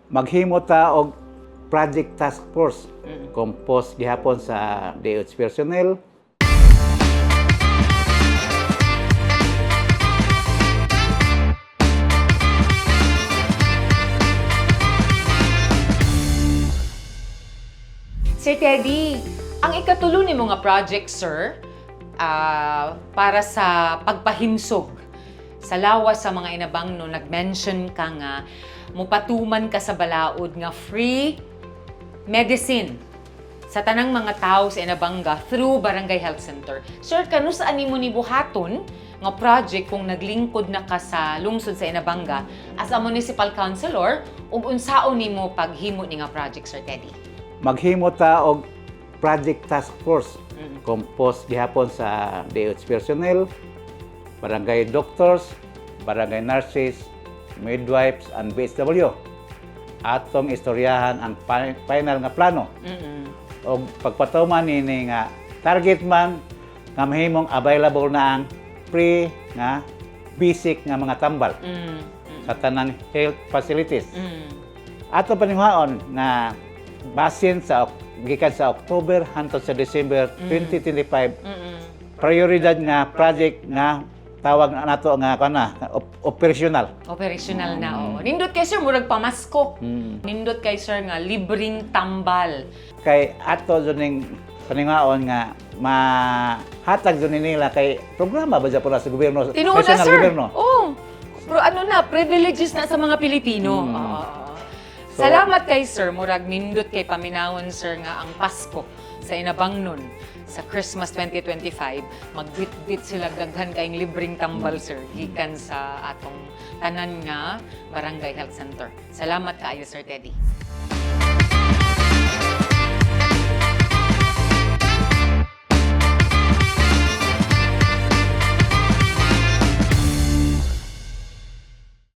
Maghimo ta og project task force composed gihapon sa DOH personnel. Sir Teddy, ang ikatulo ni mga project, sir, para sa pagpahimsog sa lawas sa mga inabang no, nag-mention ka nga, mupatuman ka sa balaod nga free medicine sa tanang mga tao sa Inabanga through Barangay Health Center. Sir, kanu sa animo ni buhaton nga project kung naglingkod na ka sa lungsod sa Inabanga as a municipal councilor ug unsaon nimo paghimo ni nga project, Sir Teddy? Maghimo ta og project task force composed gihapon sa DOH personnel, barangay doctors, barangay nurses, midwives, and BSW. Atong istoryahan ang final nga plano og pagpatuman nini nga target man nga mahimong available na ang free nga basic nga mga tambal sa tanang health facilities. Ato paninguhaon nga basin sa gikan sa October hangtod sa December 2025, prioridad nga project nga tawag na nato nga kana operational. Operational na, oo. Nindot kay sir, murag pamasko. Nindot kay sir nga libreng tambal. Kay ato jud ning paninguhaon nga mahatag jud ni nila kay programa ba jud pula sa gobyerno, Tinuod na, national sir. gobyerno. Oo. Pero ano na, privileges na sa mga Pilipino. Oo. Salamat kay sir. Murag nindot kay paminawon, sir, nga ang Pasko sa Inabangnon sa Christmas 2025, magbitbit sila daghan kayong libreng tambal, sir, gikan sa atong tanan nga Barangay Health Center. Salamat kaayo, Sir Teddy.